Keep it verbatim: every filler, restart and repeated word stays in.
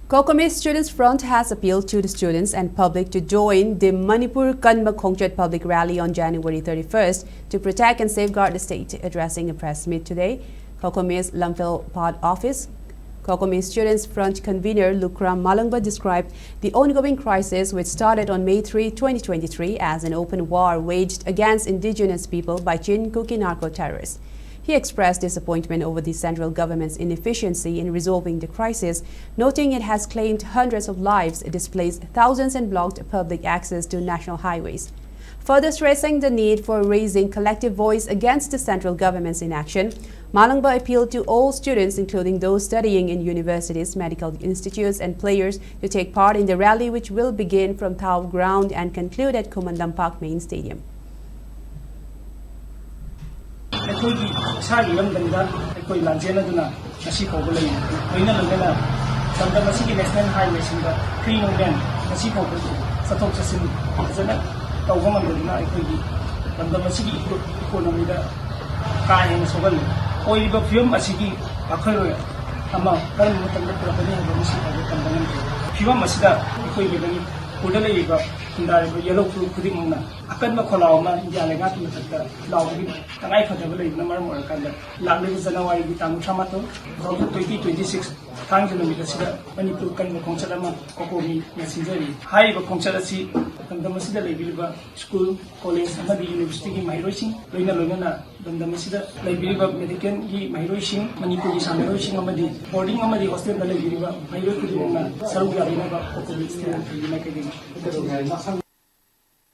COCOMI Students Front has appealed to the students and public to join the Manipur Kanba Khongchat public rally on January thirty-first to protect and safeguard the state. Addressing a press meet today, COCOMI's Lamphel Part Office, COCOMI Students Front convener Lukram Malangba described the ongoing crisis, which started on May three, twenty twenty-three, as an open war waged against indigenous people by Chin Kuki narco-terrorists. He expressed disappointment over the central government's inefficiency in resolving the crisis, noting it has claimed hundreds of lives, displaced thousands, and blocked public access to national highways. Further stressing the need for raising collective voice against the central government's inaction, Malangba appealed to all students, including those studying in universities, medical institutes, and players, to take part in the rally, which will begin from Thao Ground and conclude at Khuman Lampak Main Stadium. ꯑꯩꯈꯣꯏꯒꯤ ꯏꯁꯥꯒꯤ ꯏꯔꯝꯗꯝꯗ ꯑꯩꯈꯣꯏ ꯂꯥꯟꯖꯦꯟꯅꯗꯨꯅ ꯉꯁꯤ ꯐꯥꯎꯕ ꯂꯩꯔꯤ꯫ ꯂꯣꯏꯅ ꯂꯣꯏꯅꯅ ꯂꯝꯗꯝ ꯑꯁꯤꯒꯤ ꯅꯦꯁꯅꯦꯜ ꯍꯥꯏꯋꯦꯁꯤꯡꯗ ꯐ꯭ꯔꯤ ꯃꯨꯚꯃꯦꯟ ꯉꯁꯤ ꯐꯥꯎꯕ ꯆꯠꯊꯣꯛ ꯆꯠꯁꯤꯟ ꯐꯖꯅ ꯇꯧꯕ ꯉꯝꯗꯗꯨꯅ ꯑꯩꯈꯣꯏꯒꯤ ꯂꯝꯗꯝ ꯑꯁꯤꯒꯤ ꯏꯀꯣ- ꯏꯀꯣꯅꯣꯃꯤꯗ ꯀꯥ ꯍꯦꯟꯅ ꯁꯣꯛꯍꯜꯂꯤ꯫ ꯑꯣꯏꯔꯤꯕ ꯐꯤꯕꯝ ꯑꯁꯤꯒꯤ ꯋꯥꯈꯜꯂꯣꯟ ꯑꯃ ꯀꯔꯝꯕ ꯃꯇꯝꯗ ꯄꯨꯔꯛꯀꯅꯤ ꯍꯥꯏꯕ ꯉꯁꯤ ꯐꯥꯎꯕ ꯇꯝꯕ ꯉꯝꯗꯦ꯫ ꯐꯤꯕꯝ ꯑꯁꯤꯗ ꯑꯩꯈꯣꯏꯒꯤ ꯃꯅꯤꯄꯨꯔꯗ ꯂꯩꯔꯤꯕ ꯈꯨꯟꯗꯥꯔꯤꯕ ꯌꯦꯜꯍꯧ ꯐꯨꯔꯨꯞ ꯈꯨꯗꯤꯡꯃꯛꯅ ꯑꯀꯟꯕ ꯈꯣꯜꯂꯥꯎ ꯑꯃ ꯏꯟꯗꯤꯌꯥ ꯂꯩꯉꯥꯛꯀꯤ ꯃꯊꯛꯇ ꯂꯥꯎꯕꯒꯤ ꯇꯉꯥꯏ ꯐꯗꯕ ꯂꯩꯕꯅ ꯃꯔꯝ ꯑꯣꯏꯔꯀꯥꯟꯗ ꯂꯥꯛꯂꯤꯕ ꯖꯅꯋꯥꯔꯤꯒꯤ ꯇꯥꯡ ꯇꯔꯥꯃꯥꯄꯜ, ꯇ꯭ꯋꯦꯟꯇꯤ ꯇ꯭ꯋꯦꯟꯇꯤ ꯁꯤꯛꯁ, ꯊꯥꯡꯖ ꯅꯨꯃꯤꯠ ꯑꯁꯤꯗ ꯃꯅꯤꯄꯨꯔ ꯀꯟꯕ ꯈꯣꯡꯆꯠ ꯑꯃ ꯀꯣꯀꯣꯃꯤꯅ ꯁꯤꯟꯖꯔꯤ꯫ ꯍꯥꯏꯔꯤꯕ ꯈꯣꯡꯆꯠ ꯑꯁꯤ ꯂꯝꯗꯝ ꯑꯁꯤꯗ ꯂꯩꯕꯤꯔꯤꯕ ꯁ꯭ꯀꯨꯜ, ꯀꯣꯂꯦꯖ ꯑꯃꯗꯤ ꯌꯨꯅꯤꯚꯔꯁꯤꯇꯤꯒꯤ ꯃꯍꯩꯔꯣꯏꯁꯤꯡ, ꯂꯣꯏꯅ ꯂꯣꯏꯅꯅ ꯂꯝꯗꯝ ꯑꯁꯤꯗ ꯂꯩꯕꯤꯔꯤꯕ ꯃꯦꯗꯤꯀꯦꯜꯒꯤ ꯃꯍꯩꯔꯣꯏꯁꯤꯡ, ꯃꯅꯤꯄꯨꯔꯒꯤ ꯁꯥꯟꯅꯔꯣꯏꯁꯤꯡ ꯑꯃꯗꯤ ꯕꯣꯔꯗꯤꯡ ꯑꯃꯗꯤ ꯍꯣꯁꯇꯦꯜꯗ ꯂꯩꯕꯤꯔꯤꯕ ꯃꯍꯩꯔꯣꯏ ꯈꯨꯗꯤꯡꯃꯛꯅ ꯁꯔꯨꯛ ꯌꯥꯕꯤꯅꯕ ꯀꯣꯀꯣꯃꯤ ꯁ꯭ꯇꯨꯗꯦꯟꯠ ꯌꯨꯅꯥꯏꯇꯦꯗꯀꯤ ꯃꯥꯏꯀꯩꯗꯒꯤ